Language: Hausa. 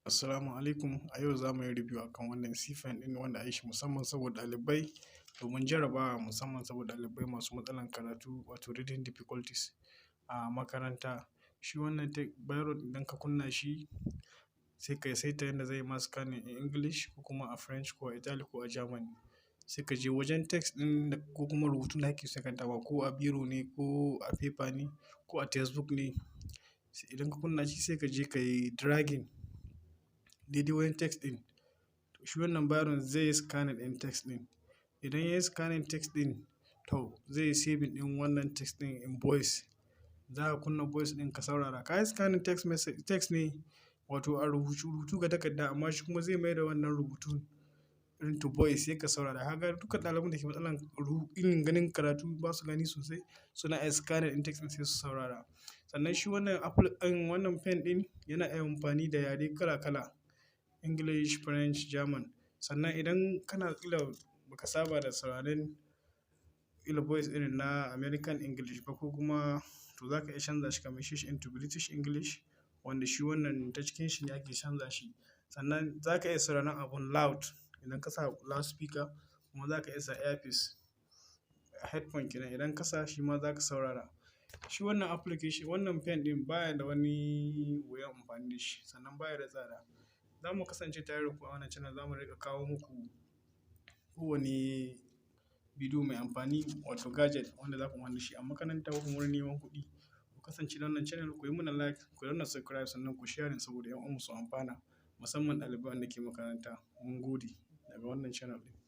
Assalamu alaikum. A yau za mu yi review akan wannan C-Pen ɗin wanda a yi shi musamman saboda ɗalibai domin jarabawa, musamman saboda ɗalibai masu matsalar karatu, wato reading difficulties a makaranta. Shi wannan biro, idan ka kunna shi, sai ka saita yadda zai ma scanning in English ko kuma a French ko a Italy ko a Germany. Sai ka je wajen text ɗin ko kuma rubutun da kake son karantawa, ko a biro ne ko a paper ne ko a textbook ne. Idan ka kunna shi, sai ka je ka yi dragging daidai wajen text ɗin. To, shi wannan biron zai yi scanning ɗin text ɗin. Idan ya yi scanning text ɗin, to zai yi saving ɗin wannan text ɗin in voice. Za ka kunna voice ɗin ka saurara. Ka yi scanning text message, text ne, wato a rubutu, rubutu ga takarda, amma shi kuma zai mai da wannan rubutun into voice, sai ka saurara. Kaga duka ɗaliban da ke matsalar irin ganin karatu, ba su gani sosai, suna iya scanning ɗin text ɗin sai su saurara. Sannan shi wannan apple ɗin, wannan pen ɗin, yana iya amfani da yare kala kala: English, French, German. Sannan idan kana ƙila ba ka saba da sauraren ƙila voice irin na American English ba ko kuma, to za ka iya canza shi ka maishe shi into British English, wanda shi wannan ta cikin shi ne ake canza shi. Sannan za ka iya sauraron abun loud idan ka sa loudspeaker, kuma za ka iya sa earpiece, headphone kenan, idan ka sa shi ma za ka saurara. Shi wannan application, wannan pen ɗin baya da wani wuyan amfani da shi, sannan baya da tsada. Za mu kasance tare da ku a wannan channel, za mu riƙa kawo muku kowane bidiyo mai amfani, wato gadget wanda za ku amfani da shi a makaranta ko kuma wurin neman kuɗi. Ku kasance da wannan channel, ku yi mana like, ku danna subscribe, sannan ku sharing saboda 'yan uwanmu su amfana, musamman ɗalibai wanda ke makaranta. Mun gode daga wannan channel ɗin.